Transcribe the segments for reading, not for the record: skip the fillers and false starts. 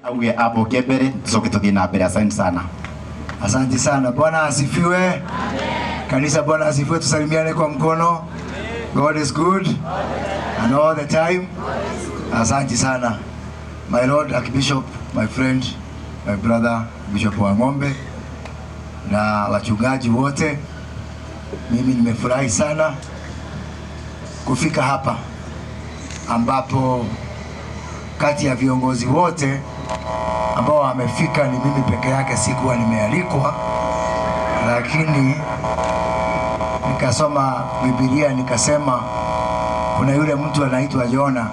Auge amboke mbere tucoke tuthiĩ na mbere. Asante sana. Asante sana. Bwana asifiwe. Kanisa, Bwana asifiwe. Tusalimiane kwa mkono. God is good and all the time. Asante sana. My Lord Archbishop, my friend, my brother Bishop Wang'ombe na wachungaji wote, mimi nimefurahi sana kufika hapa ambapo kati ya viongozi wote ambao wamefika ni mimi peke yake, sikuwa nimealikwa, lakini nikasoma Biblia nikasema kuna yule mtu anaitwa Yona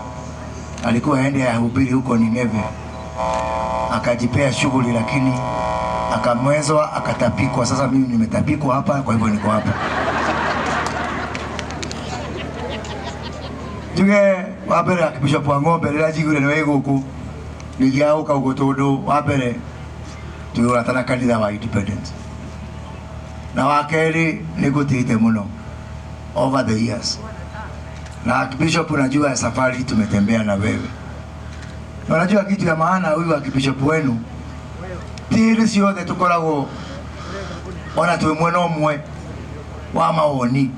alikuwa aende ahubiri huko Nineve, akajipea shughuli, lakini akamwezwa, akatapikwa. Sasa mimi nimetapikwa hapa, kwa hivyo niko hapa. Njuge wa mbere Archbishop Wang'ombe rĩrĩa njiguire nĩ wĩ gũkũ ningĩagũka gũkũ tondũ wa mbere twĩ ũrata na kanitha wa Independence, na wa kerĩ nĩ ngũtĩĩte mũno over the years, na Archbishop, unajua safari tumetembea na wewe, na unajua kitu ya maana, huyu Archbishop wenu ti hĩndĩ ciothe tũkoragwo ona twĩ mwena ũmwe wa mawoni,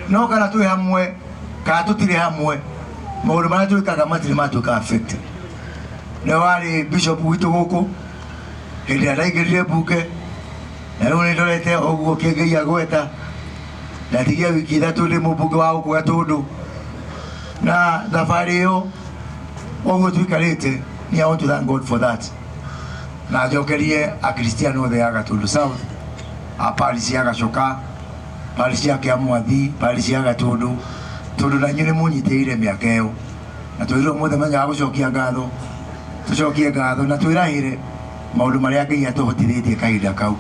no kana twĩ hamwe kana tũtirĩ hamwe, maũndũ marĩa twĩkaga matirĩ matuĩka affected. Nĩwe warĩ bishop witũ gũkũ hĩndĩ ĩrĩa ndaingĩrire mbunge, na rĩu nĩ ndorete ũguo kĩngĩia gweta ndatigia wiki 3 ndĩ mũmbunge wa gũkũ Gatũndũ, na thabarĩ ĩyo ũguo tũikarĩte ni I want to thank God for that, na njokerie akristiano othe a Gatũndũ South, a parish ya Gacoka, parish ya Kĩamwathi, parish ya Gatũndũ, tondũ na inyuĩ nĩ mũnyitĩrĩire mĩaka ĩyo, na twĩrirwo mũthenya wa gũcokia ngatho, tũcokie ngatho na twĩrahĩre maũndũ marĩa Ngai atũhotithĩtie kahinda kau.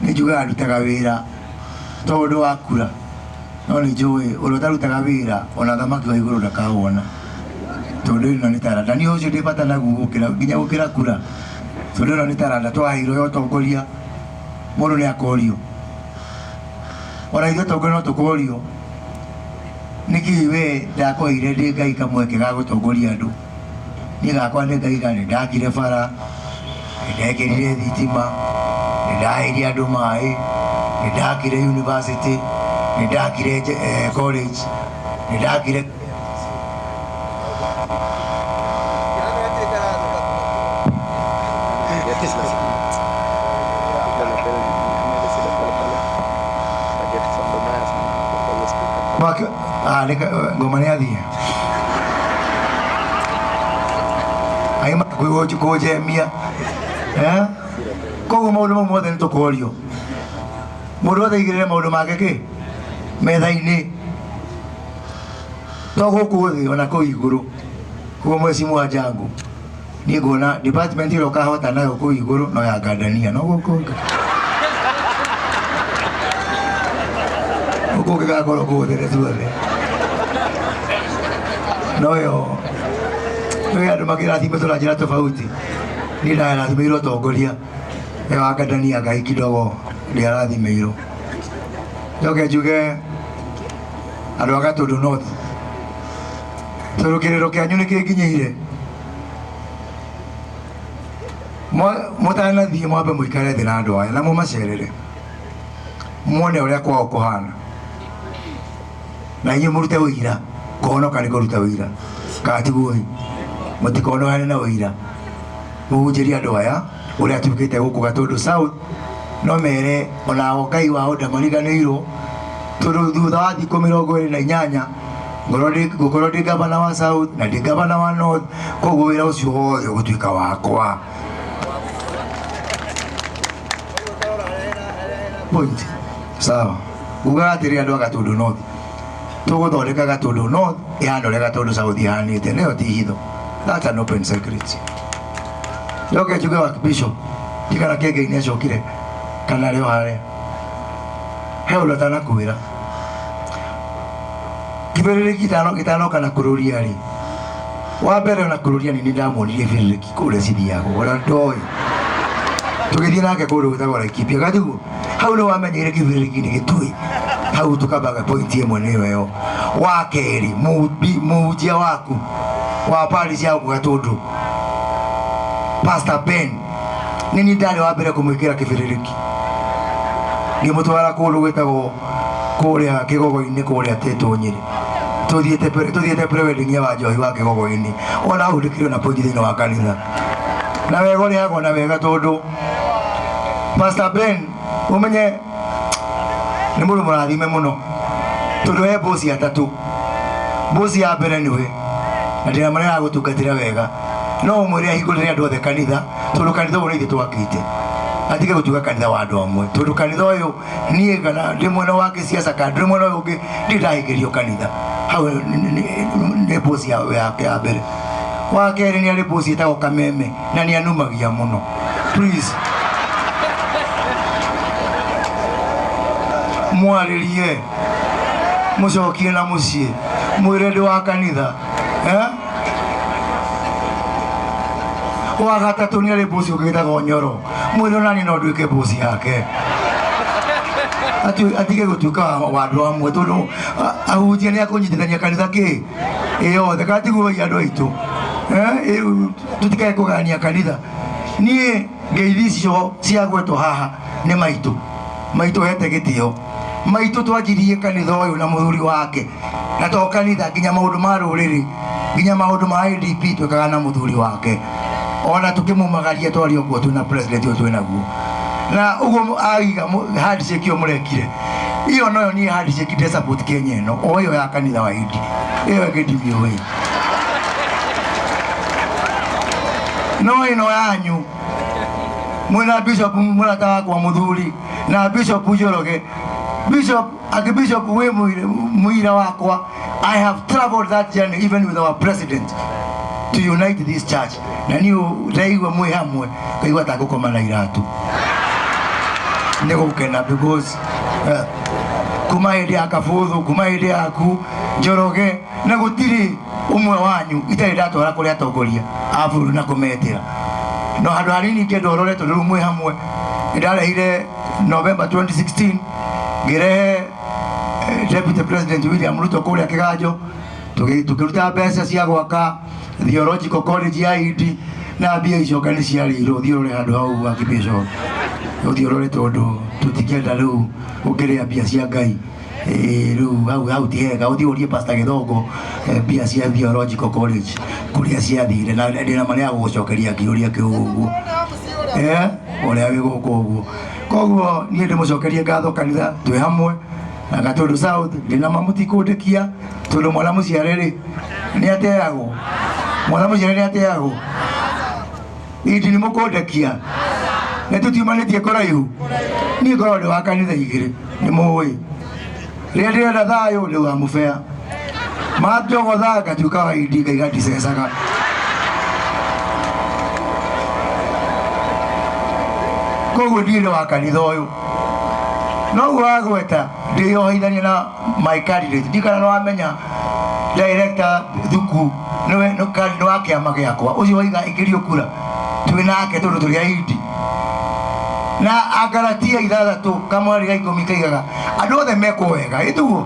Nĩ njugaga ndutaga wĩra tondũ wa kura, no nĩ njũĩ ũrĩa ũtarutaga wĩra ona thamaki wa igũrũ ndakawona, tondũ ĩno nĩ taranda. Niĩ ũcio ndĩ bata naguo gũkĩra nginya gũkĩra kura, tondũ ĩno nĩ taranda twaheirwo ya ũtongoria. Mũndũ nĩ akorio, ona ithuĩ atongoria no tũkorio, nĩkĩ we ndakũheire ndĩ Ngai kamweke ga gũtongoria andũ? Niĩ gakwa nĩ Ngai nĩ ndakire bara, nĩ ndekĩrire thitima, nĩ ndaheire andũ maĩ, nĩ ndakire university, nĩ ndakire college, nĩ ndakire ngoma nĩ athiĩ aima kũnjemia, koguo maũndũ mau mothe nĩ tũkorio, mũndũ wothe aigĩrĩre maũndũ make kĩ metha-inĩ, to gũkũ thĩ ona kũu igũrũ. Koguo mheshimiwa Njangu, niĩ nguona department ĩrĩa ũkahota nayo kũu igũrũ no ya ngandania, no gũkũ gũkũ ũngĩgakorwo kũhũthĩre tuothe no yo nĩ andũ makĩrathimĩtwo na njĩra tofauti. Niĩ ndarathimĩirwo ũtongoria, ĩyo wa ngandania Ngai kidogo ndiarathimĩirwo. Njoke njuge andũ a Gatũndũ North, tondũ kĩrĩro kĩanyu nĩ kĩnginyĩire, mũtanathiĩ mwambe mũikare thĩ na andũ aya na mũmacerere muone ũrĩa kwao kũhana, na inyuĩ mũrute ũira. Kũhonoka nĩ kũruta ũira, kana tiguo? Mũtikonohane na ũira, mũhunjĩrie andũ aya ũrĩa tuĩkĩte gũkũ Gatũndũ South, no mere onao Ngai wao ndamariganĩirwo, tondũ thutha wa thikũ 28 ngũkorwo ndĩ gavana wa South na ndĩ gavana wa North, koguo wĩra ũcio wothe ũgũtuĩka wakwa. Point. Sawa. Ugaga atĩrĩ andũ a Gatũndũ North, tũgũthondeka Gatũndũ North ĩhana ũrĩa Gatũndũ South ihanĩte, nĩyo ti hitho. That's an open secret. Njoke njuge wa bishop, ndigana kĩngĩ nĩ acokire kana rĩo harĩa he ũndũ atanakwĩra kĩbĩrĩrĩki gĩtanoka na kũrũria rĩ, wa mbere ona kũrũria nĩ ndamuonirie bĩrĩrĩki kũrĩa cithiagwo, ona ndoĩ tũgĩthiĩ nake kũndũ gwĩtagwo Laikipia gatiguo, hau nĩ wamenyeire kĩbĩrĩrĩki nĩ gĩtui, hau tũkambaga point ĩmwe nĩyo ĩyo. Wa kerĩ, mũhunjia waku wa parish ya gũkũ Gatũndũ Pastor Ben nĩ niĩ ndarĩ wa mbere kũmwĩkĩra kĩbĩrĩrĩki ngĩmũtwara kũndũ gwĩtagwo kũrĩa kĩgogo-inĩ kũrĩa Tetũ Nyĩrĩ tũthiĩte pre-wedding ya Wanjohi wa kĩgogo-inĩ ona hau ndĩkĩrĩ na point thĩinĩ wa kanitha na wega ũrĩhagwo na wega tondũ Pastor Ben ũmenye nĩ mũndũ mũrathime mũno tondũ he bosi atatũ. Bosi ya mbere nĩwe na ndĩna marĩa agũtungatĩra wega no ũmwĩre ahingũrĩre andũ othe kanitha tondũ kanitha ũyũ nĩ ithuĩ twakĩte atige gũtuĩka kanitha wa andũ amwe tondũ kanitha ũyũ niĩ kana ndĩ mwena wa gĩciaca kana ndĩ mwena ũyũ ũngĩ ndirĩ ndahingĩrio kanitha hau nĩ bosi yake ya mbere. Wa kerĩ nĩ arĩ bosi ĩtagwo Kameme na nĩ anumagia mũno please mwarĩrie mũcokie na mũciĩ mwĩre ndĩ wa kanitha eh? Wa gatatũ nĩ arĩ bosi ũngĩ wĩtagwo Nyoro mwĩre onaniĩ no nduĩke bosi yake atige gũtuĩka wa andũ amwe tondũ ahunjia nĩ akũnyitithania kanitha kĩ ĩyothe kana tiguo andũ aitũ tũtikae kũgania kanitha. Niĩ ngeithi icio ciagwetwo haha nĩ maitũ maitũ hete gĩtĩo maitũ twanjirie kanitha ũyũ na mũthuri wake na to kanitha nginya maũndũ ma rũrĩrĩ nginya maũndũ ma ADP twĩkaga na mũthuri wake ona tũkĩmumagaria twarĩ okuo twĩna president ũyũ twĩnaguo na ũguo aiga handshake ĩyo mũrekire iyo noyo niĩ handshake ndĩ support Kenya ĩno o ĩyo ya kanitha wa Indi ĩyo ĩngĩ ndimĩũĩ no ĩno yanyu mwĩna bishop mũrata wakwa mũthuri na bishop Njoroge bishop Archbishop wĩ mũira wakwa. I have traveled that journey even with our president to unite this church na niĩ ndaigua mwĩ hamwe ngaigua ta ngũkoma na iratu nĩ gũkena because kuma hĩndĩ ya Kabũthũ kuma hĩndĩ yaku Njoroge na gũtirĩ ũmwe wanyu itarĩ ndatwara kũrĩ atongoria a bũrũri na kũmetĩra no handũ hanini ingĩenda ũrore tondũ rĩu mwĩ hamwe nĩ ndarehire November 2016 ngĩrehe Deputy President William Ruto kũrĩa Kĩganjo tũkĩruta mbeca cia gwaka Theological College ya Indi na mbia icio nĩ ciarĩirwo. Ũthiĩ ũrore handũ hau Archbishop, ũthiĩ ũrore tondũ tũtingĩenda rĩu ũkĩrĩa mbia cia Ngai. Rĩu hau hau ti hega. Ũthiĩ ũrie Pastor Gĩthongo mbia cia Theological College kũrĩa ciathire na ndĩna ma nĩagũgũcokeria kĩũria kĩu ũguo ũrĩa wĩ gũkũ ũguo. Koguo niĩ ndĩmũcokerie ngatho kanitha twĩ hamwe na Gatũndũ South ndĩna ma mũtikũndĩkia tondũ mwana mũciare rĩ nĩ ateagwo, mwana mũciare nĩ ateagwo. Indi nĩ mũkũndekia nĩ tũtiumanĩtie kũraihu. Niĩ ngoragwo ndĩ wa kanitha igĩrĩ nĩ mũĩ rĩrĩa ndĩrenda thayũ ndĩ wa mũbea manjogotha ngatuĩka wa indi ngaiga ndicecaga. Koguo niĩ nĩ wa kanitha ũyũ noguo wagweta ndĩyohaithania na my candidate ndikana nĩ wamenya director thuku nĩwe nĩ wa kĩama gĩakwa ũcio waiga ingĩrio kura twĩ nake tondũ tũrĩ aindi na Agalatia 6 kamwari ga 10 kaigaga andũ othe mekwo wega ĩtuguo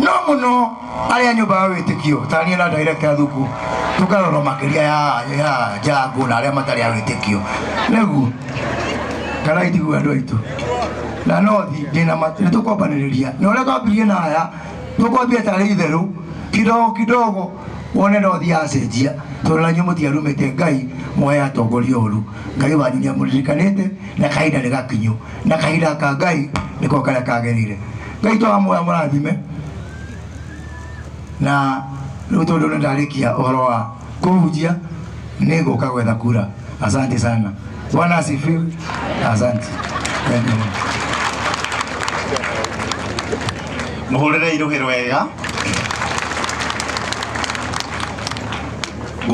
no mũno arĩa nyũmba ya wĩtĩkio tanie na director thuku tũkarorwo makĩria ya njangu na arĩa matarĩ a wĩtĩkio nĩguo kana itiguo andũ aitũ na nothi ndĩna nĩ tũkwambanĩrĩria na ũrĩa twambirie na aya tũkwambia tarĩ itherũ kidogo kidogo wone nothi yacenjia tondũ na inyuĩ mũtiarumĩte Ngai mwoe atongoria ũru. Ngai wanyu nĩ amũririkanĩte na kahinda nĩ gakinyu na kahinda ka Ngai nĩko karĩa kagĩrĩire. Ngai twamuoya mũrathime na rĩu tondũ nĩ ndarĩkia ũhoro wa kũhunjia nĩ ngũka gwetha kura. Asante sana. Bwana asifiwe. Asante. Thank you. Mũhũrĩre irũhĩ wega.